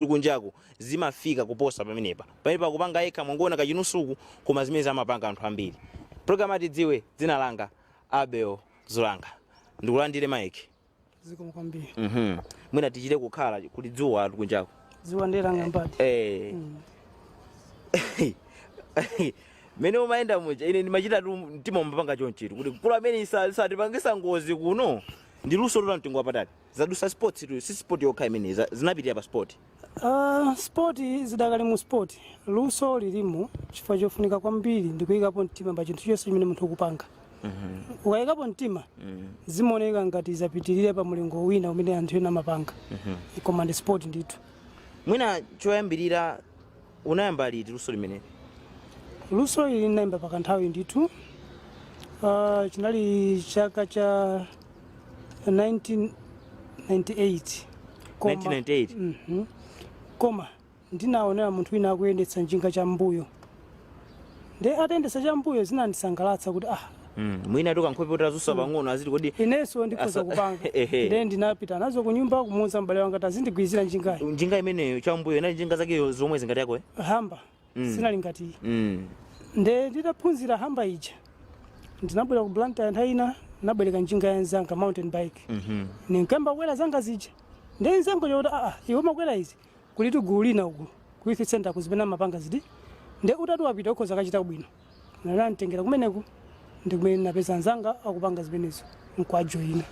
Kunjaku zimafika kuposa pamenepa. Pamenepa kupanga yekha, mwangoona kachinusuku, koma zimene amapanga anthu ambiri. Program atidziwe, dzina langa Abel Zulanga. Ndikulandire, Mike. Zikomo kwambiri. Mwina tichite kukhala kuti dzuwa kunjaku. Dzuwa ndelanga mbadi. Mene umayenda muja, ine ndimachita tu mtima umapanga chonchitu kuti mkulu amene isatipangisa ngozi kuno. Ndi luso lola mtengo wapatali, zadusa sports tu, si sport yokha imene zinapitirira pa sport. Sport zidakali mu sport, luso lilimo, chifukwa chofunika kwambiri ndikuyikapo mtima pa chinthu chonse chimene munthu ukupanga. Ukayikapo mtima, zimaoneka ngati zapitirira pa mulingo wina umene anthu ena amapanga, koma ndi sport ndithu. Mwina choyambirira, unayamba liti luso limeneli? Luso ili linayamba pakanthawi ndithu. Chinali chaka cha 1998. 1998? Mhm. Koma ndinaonera munthu wina akuyendetsa njinga chambuyo, nde atayendetsa chambuyo zinandisangalatsa kuti ah, Mwina tukankhope utazusa pang'ono, aziti kodi inenso ndikhoza kupanga. Nde ndinapita nazo kunyumba kumuuza m'bale wanga tazindigwirizira njingayi. Njinga imeneyo chambuyo inali njinga zake zomwe zingati yako, eh? Humber. Sinali ngati iyi. Nde nditaphunzira Humber ija, ndinabwera ku Blantyre nthawi ina, nabwereka njinga ya nzanga, mountain bike. Ninkamba kukwera zanga zija, nde nzanga chokuti aa, iwe umakwera izi, kulitu gulu lina uku ku youth center kuzimene amapanga ziti, nde utati wapita ukhoza kachita bwino. Nalantengera kumeneku, ndi kumene napeza anzanga akupanga zimenezo, nkwajoyina.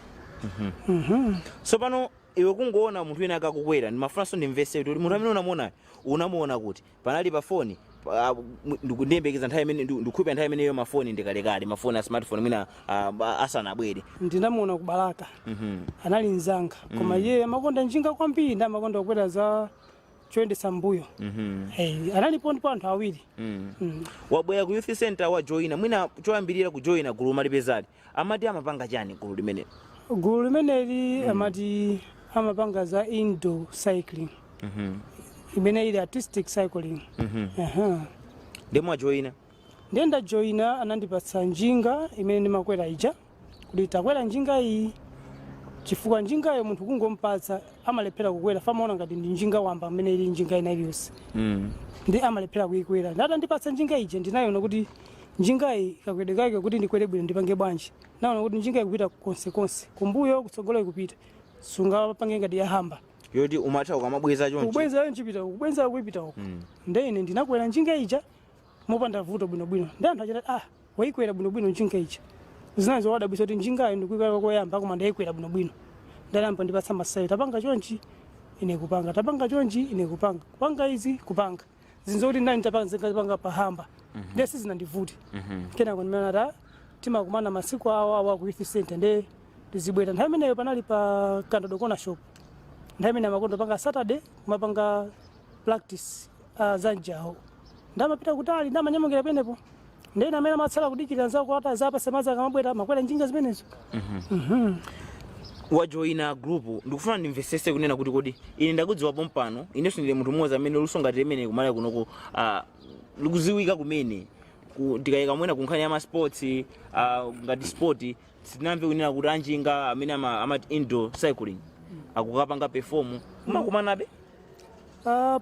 Tsopano iwe kungoona munthu wina akakukwera, ndimafunanso ndimvese kuti munthu amene unamuonayo unamuona kuti panali pa foni ndiyembekeza nthawi imene ndikukhulupirira nthawi imeneyo mafoni ndikalekale, mafoni a smartphone mwina asanabwere. Ndinamuona ku Balaka. Anali mzanga, koma iye amakonda njinga kwambiri, ndi amakonda kukwera za choyendetsa mbuyo. Hey, analipo ndipo anthu awiri. Wabwera ku youth center, wajoyina. Mwina choyambirira kujoyina gulu umalipezali, amati amapanga chani gulu limeneli? Gulu limeneli amati amapanga za indoor cycling, imene ili artistic cycling. Aha. Ndi mwajoyina? Ndiye ndajoyina, anandipatsa njinga imene ndimakwera ija, kuti takwera njinga iyi, chifukwa njingayo munthu kungompatsa amalephera kukwera, famaona ngati ndi njinga wamba imene ili njinga ina iliyonse, ndi amalephera kuyikwera. Ndatandipatsa njinga ija, ndinayiona kuti njinga iyi kakwedwe kake, kuti ndikwere bwino ndipange bwanji? Naona kuti njinga ikupita konsekonse, kumbuyo, kutsogolo ikupita, sungapange ngati ya Humber yoti umatha ukamabweza chonchi. Kubweza nchipita uku, kubweza kuipita uku. Nde ine ndinakwera njinga ija mopanda vuto, bwinobwino. Ndi anthu achita, "Ah, wayikwera bwinobwino njinga ija." Zinali zowadabwitsa kuti njingayo ndikuikwera koyamba, koma ndayikwera bwinobwino. Ndayamba ndipatsa masayo, tapanga chonchi, ine kupanga, tapanga chonchi, ine kupanga, kupanga izi, kupanga zinthu zokuti ndali nditapanga zingapanga pa Humber, nde sizinandivute. Kenako ndimene ata timakumana masiku awo awa ku youth center, nde tizibwera. Nthawi imeneyo panali pa Kandodo Corner Shop. Nthawi imene amakondo panga Saturday kumapanga practice za mjaho, ndamapita kutali, ndamanyamukira penepo. Ndena amene amatsala kudikirira nzako ata zapasa madzi akamabwera, makwera njinga zimenezo. Wajoyina group, ndikufuna ndimvesese kunena kuti kodi ine ndakudziwa pompano, inenso ndine munthu mmodzi amene luso ngati limene kumala kunoko likuziwika kumene tikayika mwina kunkhani ya ma sports, ngati sport sitinamve kunena kuti anjinga amene amati indoor cycling akukapanga perform. Kumakumanabe?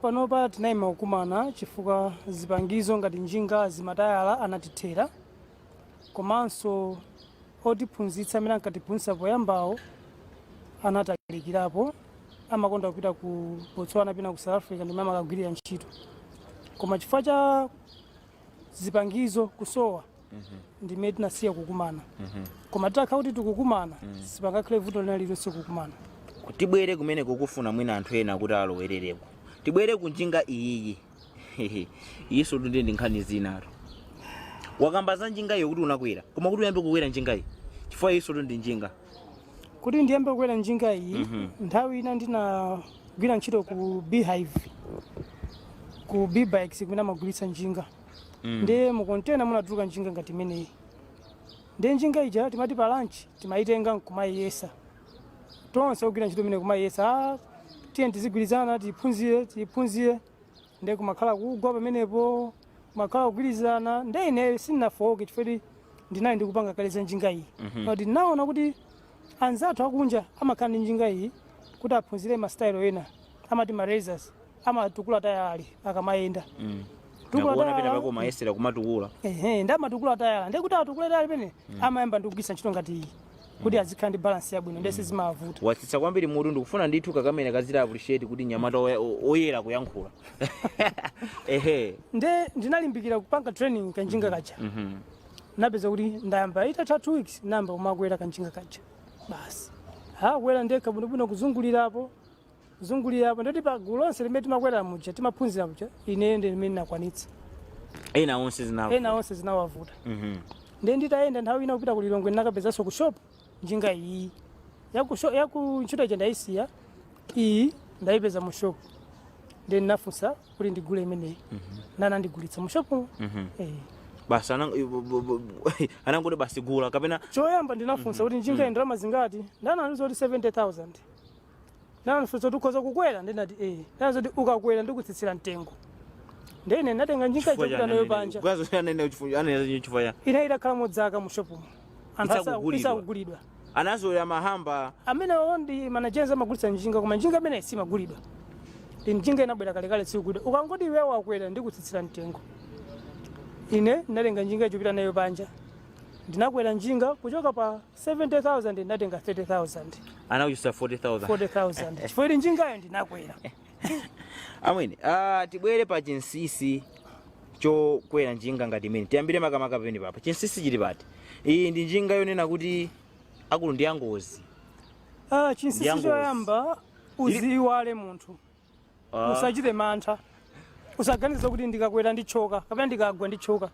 Panopa tinayima kukumana chifukwa zipangizo ngati njinga zimatayala anatithera, komanso otiphunzitsa amene ankatiphunzitsa poyambawo anatalikirapo, amakonda kupita ku Botswana pina ku South Africa ndimene amakagwirira ntchito. Koma chifukwa cha zipangizo kusowa, ndimene tinasiya kukumana. Koma titakhala kuti tikukumana, sipangakhale vuto lina lililonse kukumana. Tibwere kumene kukufuna mwina anthu ena kuti alowerereko. Tibwere kunjinga iyiyi, iso tunde ndi nkhani zinatu. Wakamba za njinga iyo kuti unakwera, koma kuti uyambe kukwera njinga iyi, chifukwa iso ndi njinga. Kuti ndiyambe kukwera njinga iyi, nthawi ina ndinagwira ntchito ku Beehive, ku B-bikes kumene amagulitsa njinga. Ndiye mu container munatuluka njinga ngati imeneyi. Ndiye njinga ija timati pa lunch timayitenga nkumayiyesa tonse ogwira ntchito imene, kumayiyesa, ah, tiye tizigwirizana, tiphunzire, tiphunzire. Ndiye kumakhala kugwa pamenepo, kumakhala kugwirizana. Ndiye ine sindinafowoke chifukwa ndinali ndikupanga kale za njinga iyi, kuti ndinaona kuti anzathu akunja amakhala ndi njinga iyi kuti aphunzire ma style ena, amati ma racers. Amatukula tayali akamayenda. Tukula Nakuona pena tayala. pako mayesera kumatukula. Ehe, ndi amatukula tayala, ndikuti atukule tayala pene amayamba ndi kugwiritsa ntchito ngati iyi kuti azikhala ndi balance yabwino, ndese zimavuta. Watsitsa kwambiri mutu. Ndikufuna ndithu kakamene kazira appreciate kuti nyamata oyera kuyankhula, ehe. Nde ndinalimbikira kupanga training kanjinga kaja. Napeza kuti ndayamba, itatha 2 weeks nayamba kumakwera kanjinga kaja basi, ha, kwera ndekha bwinobwino, kuzungulirapo kuzungulirapo. Ndoti pa gulu lonse limene timakwera muja, timaphunzira muja, ine ndi limene nakwanitsa. Ena onse zinawo. Ena onse zinawavuta. Nde nditayenda nthawi ina kupita ku Lilongwe, ndinakapezanso ku shop njinga iyi yaku ntchito ija ndayisiya, iyi ndayipeza mu shop. Nde ndinafunsa kuti ndigule imeneyi, nanandigulitsa mu shop. Eh. Basi anangoti basi gula kapena? Choyamba ndinafunsa kuti njinga iyi ndalama zingati? Ndanandiuza kuti 70,000. Ndandifunsa kuti ukhoza kukwera? Ndinati eh. Ndandiuza kuti ukakwera ndikutsitsira mtengo. Ndene ndatenga njinga ija kupita nayo panja. Chifukwa cha Ine idakhala modzaka mu shopumo anthu Isakugulidwa. Isakugulidwa. Anazoya mahamba. Amene wawo ndi manajenza amagulitsa njinga, koma njinga imene simagulidwa, ndi njinga inabwera kalekale, sikugulidwa. Ukangoti iwe wakwera ndikutsitsira mtengo. Ine ndinatenga njinga ija kupita nayo panja, ndinakwera njinga kuchoka pa 70,000 ndinatenga 30,000. Anakuchisa 40,000. 40,000 chifukwa ili njingayo ndinakwera. Amwene, tibwere pa chinsisi chokwera njinga ngati imene. Tiyambire makamaka pamene papa, chinsisi chili pati? Iyi ndi njinga yonena kuti akulu ndi yangozi. Chinsisi Ndiyangozi. choyamba, uziwale munthu. Usachite mantha, usaganize kuti ndikakwera ndichoka kapena ndikagwa ndichoka.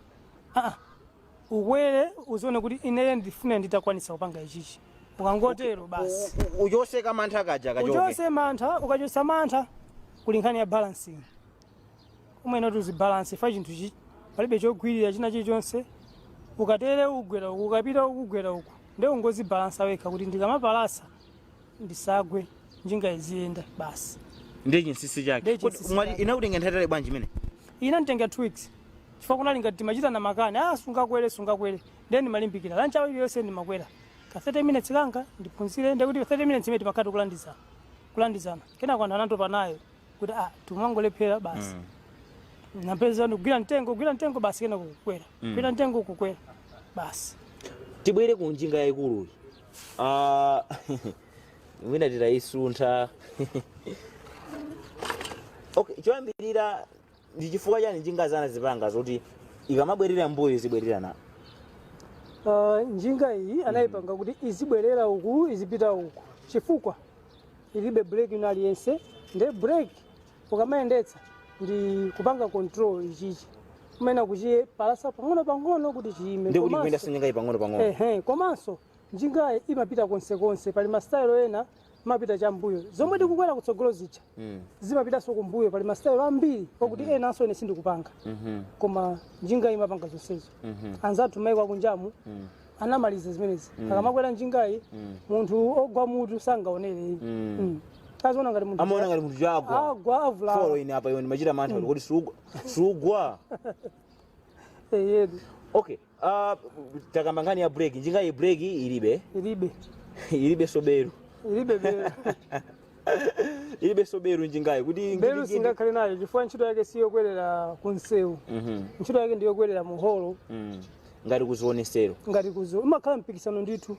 Ukwere, uzione kuti ineyo ndifune nditakwanisa kupanga ichichi. Ukangotero basi. Uchoseka mantha kaja kachoke. Uchose mantha. Ukachosa mantha, kuli nkhani ya balancing umene kuti uzibalance fa chinthu chi palibe chogwirira china chilichonse. Ukatere ugwera uku, ukapita uku ugwera uku. Nde ungozibalansa wekha kuti ndikamapalasa ndisagwe, njinga iziyenda basi. Ndiye chinsisi chake. Ndiye Kodi chinsisi mwati chake. inakutenga nthawi itali bwanji imene? Ina nditenga 2 weeks chifukwa kunali ngati timachita na makani, ah, sungakwere, sungakwere. Ndiye ndimalimbikira lunch hour iliyonse ndimakwera ka 30 minutes kanga ndiphunzire. Ndekuti 30 minutes imene timakhala kulandizana kulandizana, kenako anthu anatopa nayo kuti ah, timangolephera basi. Napeza ndikugwira mtengo, kugwira mtengo basi, kenako kukwera, kugwira mtengo, kukwera basi. Tibwere ku njinga yayikuluyi. Mwina titayisuntha. Okay, choyambirira, ndi chifukwa chani njinga zana zipanga zoti ikamabwerera mbuyo izibwerera na? Njinga iyi anayipanga kuti izibwerera uku, izipita uku, chifukwa ilibe brake ina aliyense. Nde brake ukamayendetsa ndi kupanga control ichichi, umene kuchiye palasa pang'ono pang'ono kuti chiyime. Ndi kuti Komanso- kuyenda njinga iyi pang'ono pang'ono. Ehe, komanso njingayi imapita konsekonse. Pali masitayilo ena imapita chambuyo, zomwe tikukwera kutsogolo zija zimapitanso kumbuyo. Pali masitayilo ambiri okuti enanso ine sindikupanga, koma njinga imapanga zonsezo. Anzathu maiko akunjamu anamaliza zimenezi. Akamakwera njingayi, munthu ogwa mutu sangaonere. Aziona ngati munthu Amaona ngati munthu chagwa. Agwa avulala. Folo ine apa iwe ndimachita mantha kuti sugwa sugwa. Yedu. Okay, takamba nkhani ya brake. Njinga iyi brake ilibe? Ilibe. Ilibe soberu? Ilibe belu. Ilibe soberu njingayi kuti Belu singakhale nayo chifukwa ntchito yake siyokwerera kunsewu. Ntchito yake ndiyokwerera mu holo. Ngati kuzionesero. Ngati kuzo imakhala mpikisano ndithu,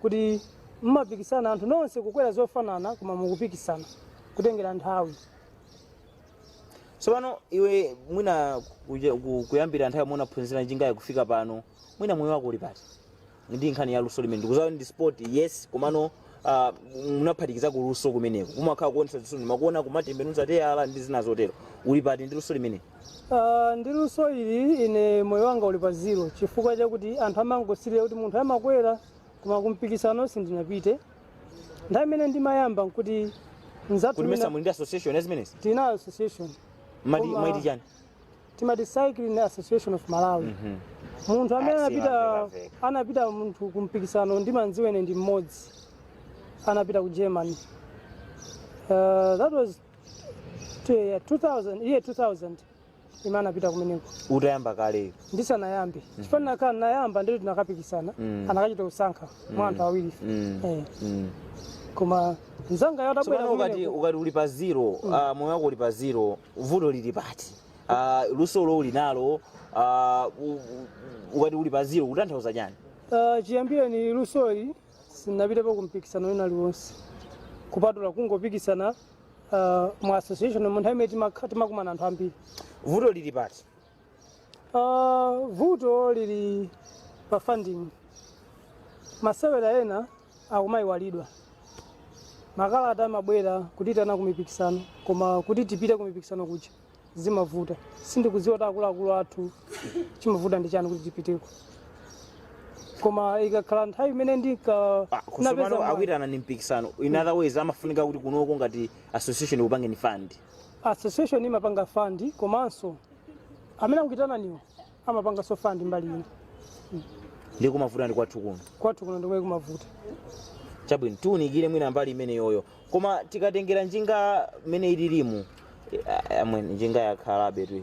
kuti mmapikisana anthu nonse kukwera zofanana, koma mukupikisana kutengera nthawi. Tsopano iwe mwina kuyambira nthawi yomwe unaphunzira njingayi kufika pano, mwina moyo wako uli pati ndi nkhani ya luso limene ndikuzawa ndi sport? Yes, komano munaphatikiza ku luso kumeneko, kumakhala kuonesa luso, ndimakuona kumatembenuza teyala ndi zina zotero. Uli pati ndi luso limene? Ndi luso ili, ine moyo wanga uli pa zero chifukwa chakuti anthu amangosirira kuti munthu amakwera, koma kumpikisano sindinapite. Nthawi imene ndimayamba nkuti nzathu Kuti mesa muli ndi association ya zimenezi? Tina association. Mati Koma- mwaiti chani? Timati Cycling Association of Malawi. Munthu amene Ah, anapita simamveka-mveka. anapita munthu kumpikisano ndimanziwa ine ndi mmodzi, anapita ku Germany. That was 2000, year 2000 imene anapita kumeneko. Utayamba kale? Ndisanayambe, chifukwa ndinakhala nayamba nditi tinakapikisana. Anakachita kusankha mwa anthu awiri. Eh. Koma mzanga yatabwera Tsopano ukati kumeneko. Ukati uli pa zero, moyo wako uli pa zero, vuto lili pati? Lusolo uli nalo, ukati uli pa zero kutanthauza chani? Chiyambire ni lusoli sinapitepo kumpikisano wina liwonse kupatula kungopikisana mu association mu nthawi imene timakumana anthu ambiri. Vuto lili pati? Vuto lili pa funding. Masewera ena akumayiwalidwa, makalata amabwera kutitana kumipikisano, koma kuti tipite kumipikisano kuja zimavuta. Sindikudziwa kuti akuluakulu athu chimavuta ndi chani kuti tipiteko, koma ikakhala nthawi imene ndika Kusomano napeza mwayi. Akuitana ni mpikisano, in other ways amafunika kuti kunoko ngati association kupange ni fund. Association imapanga fund, komanso amene akukitana niwo amapanganso fund mbali ina. Ndi kumavuta ndi kwathu kuno. Kwathu kuno ndikomwe kumavuta. Chabwino, tiunikire mwina mbali imene yoyo, koma tikatengera njinga mmene ililimu, amwene, njinga yakhalabe tu,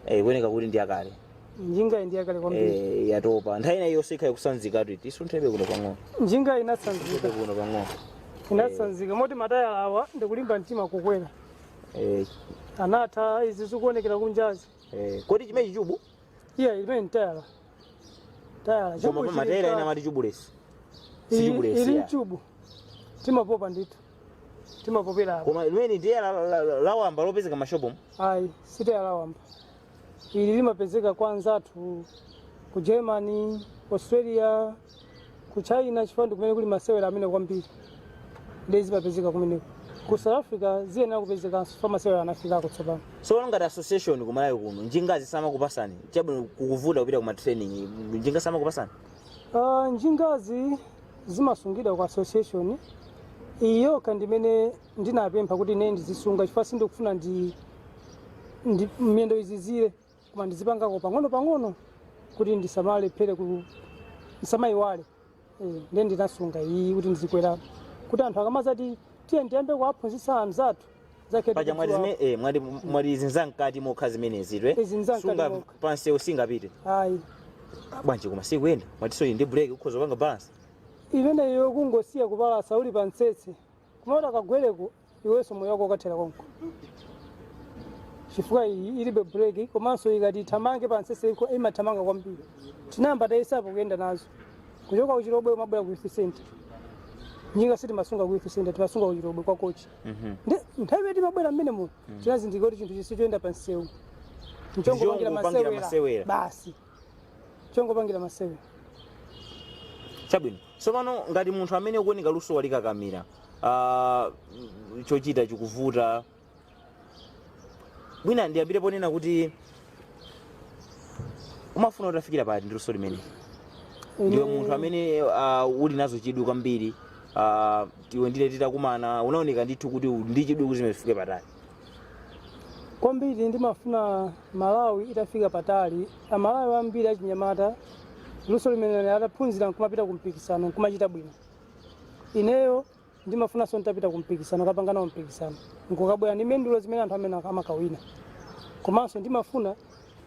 ikuoneka kuti ndi yakale. Njinga iyi ndi yakale kwambiri. Yatopa, nthawi ina yonse ikhaye kusanzikatu. Tisunthebe kuno pang'ono. Njinga inasanzika. Kuno pang'ono. Inasanzika moti matayala awa ndikulimba mtima kukwera. Anatha, izi zikuonekera kunjazi. Kodi chimechi tube? Iya, imene ntayala tayala. Koma pa matayala ena amati tubeless, si tubeless? Ili Ya. Tube timapopa ndithu, timapopera apa. Koma limene ndiye lawamba lopezeka mashopomo? Ayi, sitayala wamba, ili limapezeka kwa anzathu ku Germany, Australia, ku China, chifukwa ndi kumene kuli masewera amene kwambiri, ndi zimapezeka kumeneko. Ku South Africa ziyenera kupezekanso fa masewera anafikako tsopano. So ngati association kumalawi kuno njingazi samakupasani? Chabwino, kukuvuta kupita kuma training, njinga samakupasani? Njingazi zimasungidwa ku association. Iyoka ndimene ndinapempha kuti ine ndizisunga, chifukwa sindikufuna ndi miyendo izizire, koma ndizipangako pang'ono pang'ono kuti ndisamalephere ku ndisamayiwale. Ndiye ndinasunga iyi kuti ndizikwera, kuti anthu akamazati tiye ndiyambe kuwaphunzitsa anzathu zakhe. Paja mwati mwati izi nzamkati mokha zimenezi twe? Izi nzamkati Sunga mokha. pansewu singapite? Ayi. Bwanji? Koma sikuyenda, mwatinso ili ndi brake, ukhoza kupanga balance. Imeneyo kungosiya kupalasa uli pa mtsetse, kumati akagwereko iwenso moyo wako ukathera konko, chifukwa iyi ilibe breki, komanso ikati ithamange pa mtsetse iko imathamanga kwambiri. Tinayamba tayisapo kuyenda nazo kuchoka kuchirobwe umabwera ku youth center. Njinga sitimasunga ku youth center, timasunga kuchirobwe kwa kochi. Ndi nthawi imene timabwera mmenemo tinazindikira kuti chinthu chisi choyenda pa msewu nchongopangira Ndichongopangira masewera masewera. basi, chongopangira masewera. Chabwino, tsopano ngati munthu amene ukuoneka luso walikakamira, chochita chikuvuta, mwina ndiyambire ponena kuti umafuna utafikira pati ndi luso limene ndiwe munthu amene uli nazo chidwi kwambiri? Iwe ndile titakumana unaoneka ndithu kuti uli ndi chidwi kuti zimene zifike patali. Kwambiri, ndimafuna Malawi itafika patali, Amalawi ambiri achinyamata luso limene ataphunzira nkumapita kumpikisano nkumachita bwino. Ineyo ndimafunanso ntapita kumpikisano, kapanga nawo mpikisano, nkukabwera ndi mendulo zimene anthu amene amakawina. Komanso ndimafuna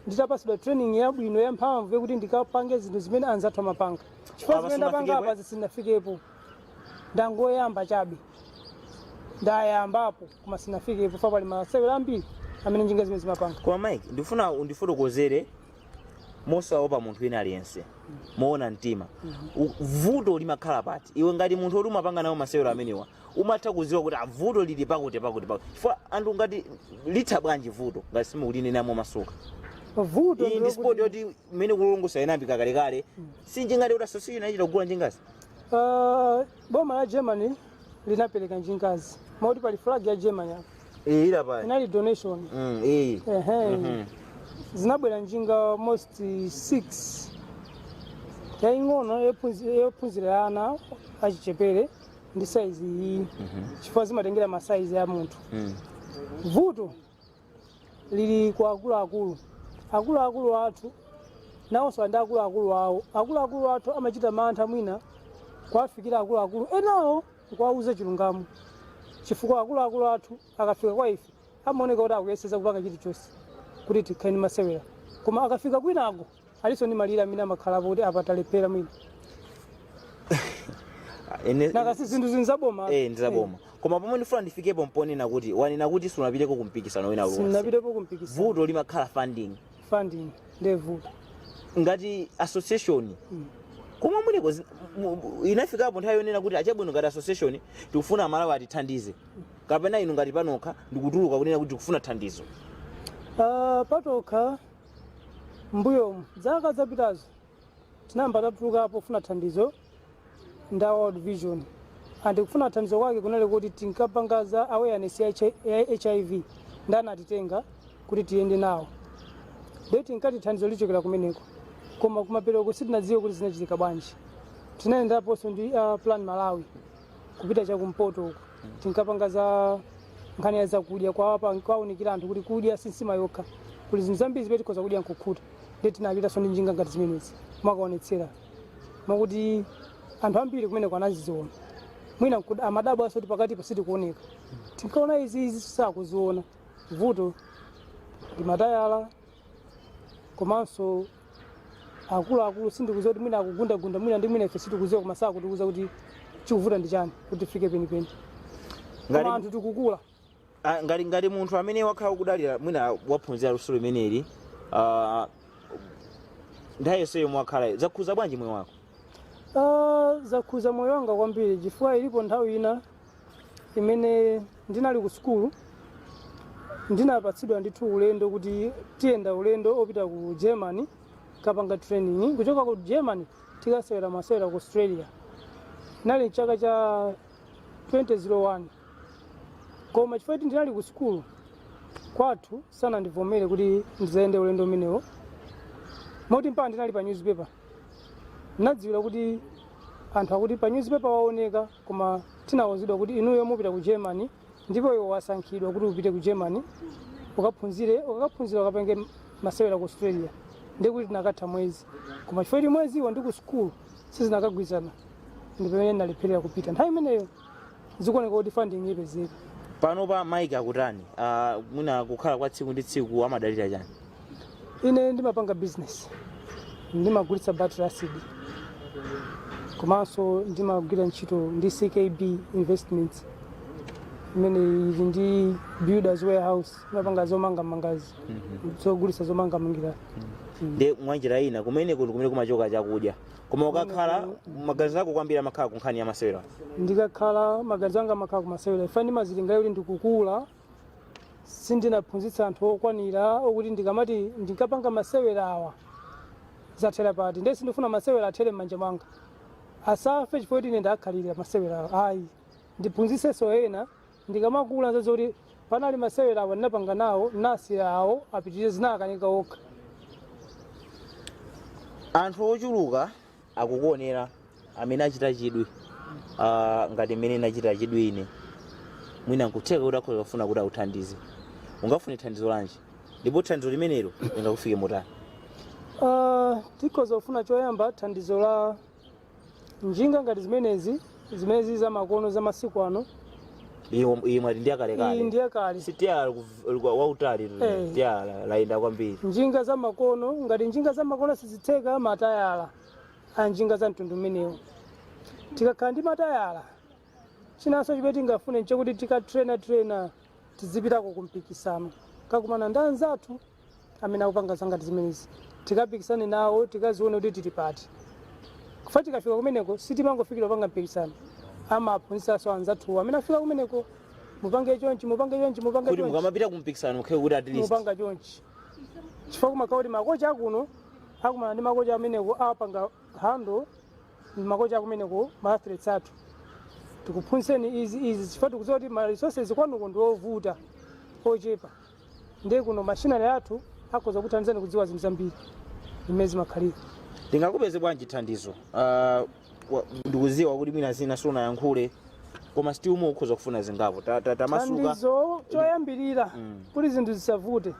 nditapasidwa training yabwino yamphamvu yokuti ndikapange zinthu zimene anzathu amapanga, chifukwa Apa zimene ndapanga sunafikepo, apa zisinafikepo, ndangoyamba chabe, ndayambapo koma sinafikepo fa pali masewera ambiri amene njinga zimene zimapanga. Koma Mike, ndifuna undifotokozere mosaopa munthu wina aliyense, moona mtima. Vuto limakhala pati? Iwe ngati munthu woti umapanga nawo masewero amenewa umatha kudziwa kuti vuto lili pakuti pakuti pakuti, chifukwa anthu ngati litha bwanji vuto ngati simukulinenamo masuka? Vuto Iyi ndi sport yoti mmene kulongosa inayambika kalekale, si njingati kuti association inachita kugula njingazi? Boma la Germany linapereka njingazi, mauti pali flag ya Germany apa. Iyi ila pali Inali donation. Iyi. Ehe. Zinabwera njinga almost 6, yaying'ono yophunzira ana achichepere ndi saizi iyi, chifukwa zimatengera masaizi a munthu. Vuto lili kwa akuluakulu, akuluakulu athu nawonso ndi akuluakulu awo. Akuluakulu athu amachita mantha mwina kuwafikira akuluakulu enawo nkuwauza chilungamo, chifukwa akuluakulu athu akafika kwa ife amaoneka kuti akuyeseza kupanga chilichonse kuti tikhale ndi masewera, koma akafika kwinako alinso ndi malire amene amakhalapo kuti apa talephera mwina. Nakasi zinthu zinthu zaboma. Eh, ndizaboma, koma pomwe ndifuna ndifikepo mponena kuti wanena kuti sunapiteko kumpikisano wina uliwonse. Sinapitepo kumpikisano. Vuto limakhala funding. Funding ndiye vuto. Ngati association komwe muliko, inafikapo nthawi yonena kuti achabwino, ngati association tikufuna Amalawi atithandize, kapena inu ngati panokha ndikutuluka kunena kuti tikufuna thandizo? Patokha mbuyomu, zaka zapitazo, tinayamba tatulukapo kufuna thandizo nda World Vision, and kufuna thandizo kwake kunali kuti tinkapanga za awareness ya HIV, ndanatitenga kuti tiyende nawo, ndiye tinkati thandizo lichokera kumeneko, koma kumapereko sitinadziwe kuti zinachitika bwanji. Tinayendaponso ndi Plan Malawi kupita chakumpoto uko, tinkapanga za nkhani ya zakudya, kwawunikira anthu kuti kudya si nsima yokha, kuli zinthu zambiri zimene tikhoza kudya nkukhuta. Ndiye tinapitanso ndi njinga ngati zimenezi mwakaonetsera, mwakuti anthu ambiri kumeneko anaziziona. Mwina amadabwa aso kuti pakatipo sitikuoneka, tinkaona izi, izi sakuziona. Vuto ndi matayala, komanso akuluakulu sindikuziwa kuti mwina akugundagunda mwina ndi mwina, ife sitikuziwa, koma sakutiuza kuti chikuvuta ndi chani kuti tifike penipeni. Koma anthu tikukula. Ah, ngati munthu amene wakhala kudalira, mwina waphunzira luso limeneli, nthawi yonseyo mwakhala, zakhuza bwanji moyo wako? Zakhuza moyo wanga kwambiri, chifukwa ilipo nthawi ina imene ndinali ku sukulu, ndinapatsidwa ndithu ulendo kuti tiyenda ulendo opita ku Germany kapanga training, kuchoka ku Germany tikasewera masewera ku Australia. Inali mchaka cha 2001, koma chifukwa kuti ndinali ku sukulu, kwathu sanandivomere kuti ndizayende ulendo umenewo, moti mpaka ndinali pa newspaper. Nadziwira kuti anthu akuti pa newspaper waoneka, koma tinawuzidwa kuti inuyo mupita ku Germany, ndipo iwe wasankhidwa kuti upite ku Germany ukaphunzire, ukakaphunzira ukapange masewera ku Australia. Ndikuti tinakatha mwezi, koma chifukwa kuti mweziwo ndi ku sukulu sizinakagwizana, ndi pamene ndinalepherera kupita nthawi imeneyo. Zikuoneka kuti funding ipezeka. Panopa Mike akutani? Mwina kukhala kwa tsiku ndi tsiku amadalira chani? Ine ndimapanga business, ndimagulitsa battery acid, komanso ndimagwira ntchito ndi CKB Investments imene ili ndi Builders Warehouse, imapanga zomangamangazi, zogulitsa zomangamangira. Ndi mwanjira ina kumeneko ndi kumene kumachoka chakudya, koma ukakhala maganizo ako kwambiri amakhala ku nkhani ya masewera? Ndikakhala, maganizo anga amakhala kumasewera. Ifa ndimazilingalira kuti ndikukula, sindinaphunzitsa anthu okwanira okuti ndikamati ndinkapanga masewera awa zathera pati. Ndiye sindifuna masewera athere m'manja mwanga, asafe chifukwa kuti ine ndakhalira masewera awa, ayi, ndiphunzitsenso ena. Ndikamakula nzazo kuti panali masewera awa ndinapanga nawo, nasiya awo apitirize, zinakanika okha. Anthu ochuluka akukuonera amene achita chidwi, ngati mmene nachita chidwi ine, mwina nkutheka kuti akhoza kufuna kuti akuthandize. Ungafune thandizo lanji, ndipo thandizo limenelo lingakufike motani? Tikhoza kufuna choyamba thandizo la njinga ngati zimenezi, zimene zili zamakono za masiku ano. Iyi mwati ndi Iyi yakalekale? Ndiye kale. Si tiyala wautali? Eh. Tiyala layenda kwambiri. Njinga za makono, ngati njinga za makono sizitheka, matayala a njinga za mtundu umenewo. Tikakhala ndi matayala, chinanso chimene tingafune nchakuti tikatrena trena tizipitako kumpikisano, kakumana ndi anzathu amene akupanga zangati zimenezi, tikapikisane nawo, tikazione kuti tili pati. Kufa tikafika kumeneko sitimangofikira kupanga mpikisano, amaphunzitsanso anzathuwo amene afika kumeneko: mupange chonchi, mupange chonchi, mupange kuti chonchi. Mukamapita kumpikisano mukhe kuti at least mupanga chonchi, chifukwa kumakhala kuti makocha akuno akumana ndi makocha ameneko, apanga handle makocha akumeneko, ma athletes athu tikuphunzitseni izi, izi, chifukwa tikudziwa kuti ma resources kwanuko ndi ovuta, ochepa, ndiye kuno machinery athu akhoza kuthandizani kudziwa zinthu zambiri zimene zimakhalira. Ndingakupeze bwanji thandizo? Ndikudziwa kuti mwina zina sunayankhule, koma still umwe ukhoza kufuna zingapo. Tamasuka. Thandizo choyambirira, kuti zinthu zisavute,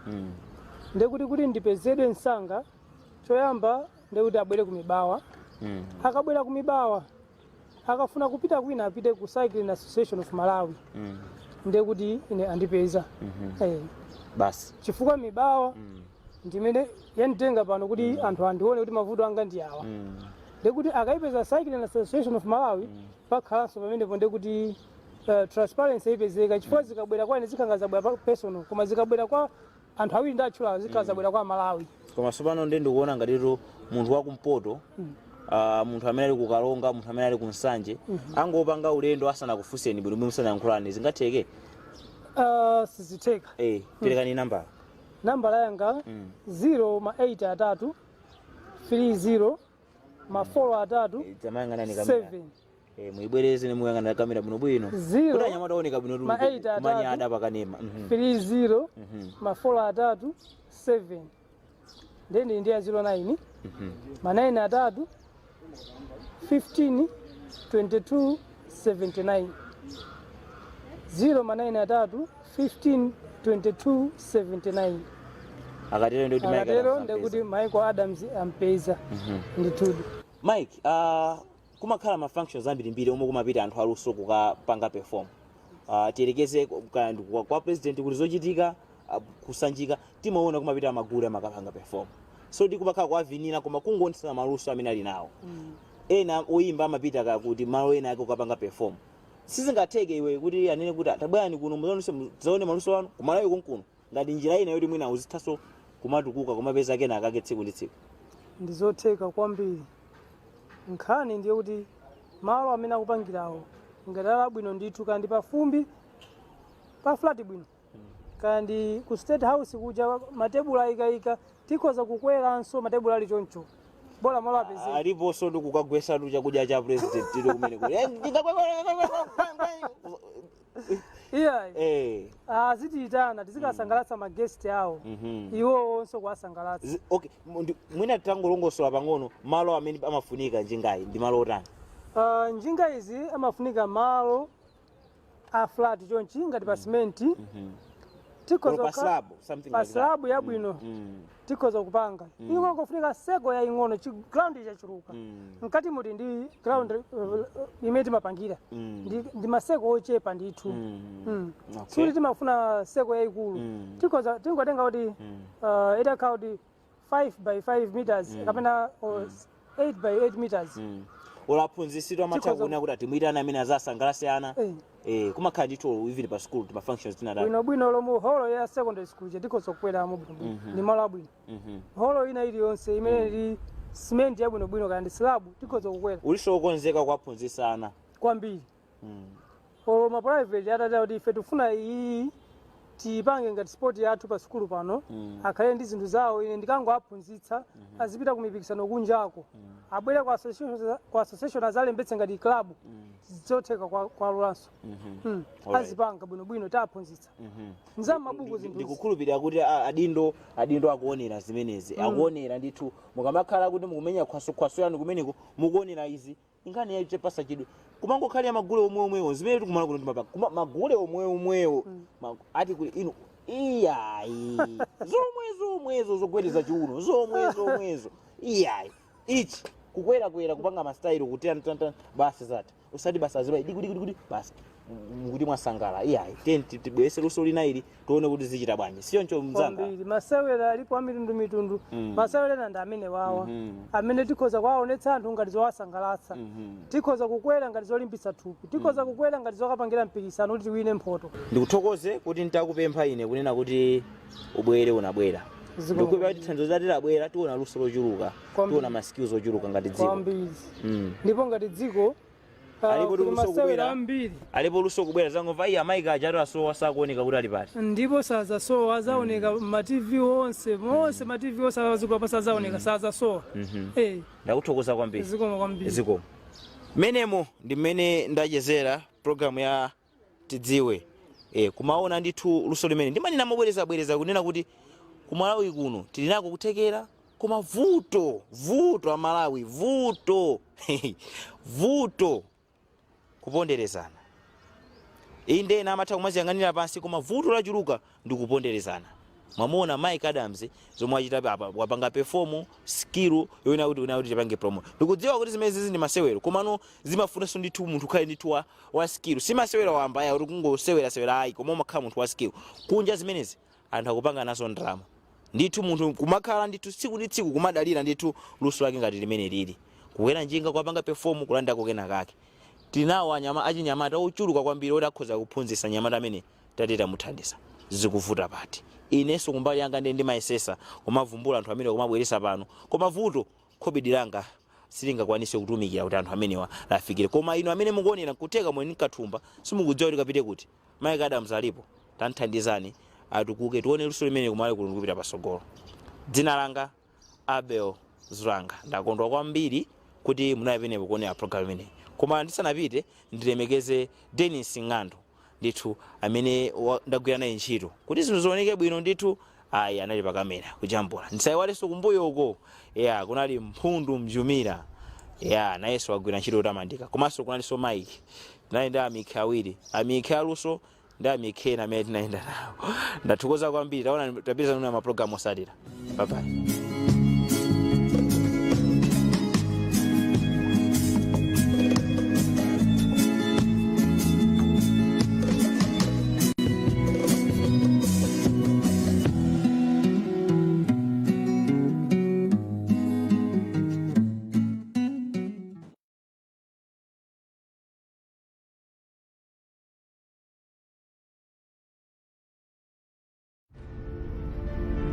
ndekuti kuti ndipezedwe msanga, choyamba ndekuti abwere ku Mibawa. Akabwera ku Mibawa, akafuna kupita kwina apite ku Cycling Association of Malawi, ndekuti ine andipeza. Basi. Chifukwa Mibawa ndimene yanditenga pano kuti anthu andione kuti mavuto anga ndi awa. Ndekuti akayipeza Cycling Association of Malawi, pakhalanso pamenepo ndekuti transparency ipezeka, chifukwa zikabwera kwa ine zikhala zabwera pa personal, koma zikabwera kwa anthu awiri ndatchulawo zikhala zabwera kwa Malawi. Koma tsopano ndi ndikuona ngatitu munthu wakumpoto, munthu amene ali kuKalonga, munthu amene ali kuNsanje, angopanga ulendo asanakufunseni bwino bwino, musanayankhulani, zingatheke? Sizitheka. Perekani nambala. Nambala yanga 0 ma 8 atatu 30 ma 4 atatu Tamayang'anani kamera. 7. Muibwereze nemuyang'ana kamera bwinobwino Zero, kuti anyamata aoneka bwino ma eight atatu, kumanyada pakanema. 30 ma 4 atatu 7. Then ndi ya 09 ma 9 atatu 15 22 79. 0 ma 9 atatu 15 22 79. Akatero ndikuti Mike Akatero Adams ndekuti ampeza. Michael Adams ampeza ndithudi. Mike, kumakhala ma functions ambirimbiri omwe kumapita anthu aluso kukapanga perform. Tiyerekeze kwa president kuti zochitika kusanjika, timaona kumapita magulu amakapanga perform, so ndi kumakhala kuavinira koma kungoonetsera maluso amene ali nawo. Ena oyimba amapita kakuti malo ena ake kukapanga perform. Sizingatheke iwe kuti anene kuti tabwerani kuno muzaonese, muzaone maluso anu kumalawi konkuno, ngati njira ina yoti mwina uzithaso kumatukuka, kumapeza kena akake tsiku ndi tsiku? Ndizotheka kwambiri. Nkhani ndiye kuti malo amene akupangirawo ngati ali abwino ndithu, kandi pafumbi pa flat bwino, kandi ku State House kuja matebula ayikayika, tikhoza kukweranso matebula ali choncho, bola malo apezeka. Aliponso ndi kukagwesatu chakudya cha president tilo kumene kuti Iyayi, azitiyitana tizikasangalatsa ma guest awo, iwowonso kuwasangalatsa. Okay, mwina tangolongosola pang'ono malo amene amafunika njingayi ndi malo otani? Njinga izi amafunika malo a flat chonchi, ngati pa simenti tikhoza Or pa slab, something pa like that. Slab yabwino tikhoza kupanga. Ikungofunika circle yaying'ono, chi ground chachuluka mkati muti ndi ground imene timapangira ndi ma circle ochepa ndithu. Sikuti timafuna circle yayikulu. Tikhoza tingotenga kuti itakhala kuti 5 by 5 meters kapena 8 by 8 meters. Ulaphunzitsidwa amatha kuona kuti atimuyitana amene azasangalase ana. Kumakhala ndithu even pa school tima functions tinadali. Bwinobwino, lomwe holo ya secondary school je tikhoza kukweramo bwinobwino, ndi malo abwino. Holo ina iliyonse imene ili cement yabwinobwino kana ndi slab tikhoza kukwera. Uliso wokonzeka kuwaphunzitsa ana? Kwambiri. Olo ma private atati kuti ife tifuna iyi tiyipange ngati sport yathu pa sukulu pano, akhale ndi zinthu zawo, ine ndikangoaphunzitsa, azipita ku mipikisano kunjako, abwere ku association azalembetse ngati club, zotheka kwa lulanso. Azipanga bwinobwino, taphunzitsa nzamabuku zinthuzi. Ndikukhulupirira kuti adindo akuonera zimenezi, akuonera ndithu. Mukamakhala kuti mukumenya khwasukhwasu yanu kumeneko, mukuonera izi, inkhani yayichepasa chidwi kumangokhalira magule omwe omwewo zimene tikumala kuno timapaka kuma magule omwe omwewo. Ati kuti inu iyayi, zomwe zomwezo zogwedeza chiuno, zomwe zomwezo iyayi, ichi kukwerakwera kupanga ma style kuti antantani basi zatha, usati basi azibai diku diku diku basi mukuti mwasangala. Iyayi, tenti tibwerese luso lina ili tione kuti zichita bwanji, siyoncho mzanga? Kwambiri. Masewera alipo amitundumitundu. Masewera ena ndi amene wawa amene tikhoza kuwaonetsa anthu ngati zowasangalatsa, tikhoza kukwera ngati zolimbitsa thupi, tikhoza kukwera ngati zokapangira mpikisano kuti tiwine mphoto. Ndikuthokoze kuti nditakupempha ine kunena kuti ubwere, unabwera. Zikomo. Ndikukhulupirira kuti thandizo lati labwera, tiona luso lochuluka, Kwambiri. tiona ma skills ochuluka ngati dziko. Kwambiri. Ndipo ngati dziko Alipo kuli luso masewera kubwera. ambiri. Alipo luso kubwera, zangomva iya maika ajatu asowa, sakuoneka kuti ali pati. Ndipo sazasowa, azaoneka ma TV onse monse, ma TV onse aziko apa sazaoneka, sazasowa. Ndakuthokoza kwambiri. Zikomo kwambiri. Zikomo. Menemo ndi mmene ndachezera programu ya Tidziwe. Kumaona ndithu luso limene ndimanena mobwerezabwereza kunena kuti kumalawi kuno tili nako kuthekera, koma vuto, vuto amalawi, vuto, vuto kuponderezana. Inde, ena amatha kumaziyang'anira pansi, koma vuto lachuluka ndi kuponderezana. Mwamuona Mike Adams zomwe achita apa, wapanga perform skill yoyina kuti una kuti tipange promo. Ndikudziwa kuti zimene zizi ndi masewero, komano zimafunanso ndithu munthu ukhale ndithu wa skill. Si masewero wamba ya kuti kungosewera ayi, koma umakhala munthu wa skill. Kunja zimenezi anthu akupanga nazo ndalama ndithu, munthu kumakhala ndithu tsiku ndi tsiku kumadalira ndithu luso lake ngati limene lili. Kukwera njinga, kwapanga perform, kulandako kena kake. Tinawo anyama achinyamata ochuluka kwambiri oti akhoza kuphunzitsa nyamata amene tati tamuthandiza. Zikuvuta pati? Inenso kumbali yanga ndiye ndimayesesa kumavumbula anthu amene kumabweresa pano, koma vuto khobidi langa silingakwanise kutumikira kuti anthu amenewa lafikire. Koma inu amene mukuonera, nkuteka mweni mkathumba simukudziwa kuti kapite kuti. Mike Adams alipo, tanthandizani atukuke, tione luso limene kumale kuno kupita pasogolo. Dzina langa Abel Zuranga. Ndakondwa kwambiri kuti munali penepo kuonera program imeneyi. Koma ndisanapite, ndilemekeze Dennis Ng'ando ndithu, amene ndagwira naye ntchito kuti zinthu zioneke bwino ndithu. Ayi, anali pakamera kujambula. Ndisayiwalenso kumbuyo uko ya kunali Mphundu Mjumira ya, nayenso wagwira ntchito yotamandika. Komanso kunalinso Mike. Tinali ndi amike awiri, amike aluso ndi amike ena amene tinayenda nawo. Ndathokoza kwambiri. Taona tapita nuna mapulogalamu osatira. Bye bye.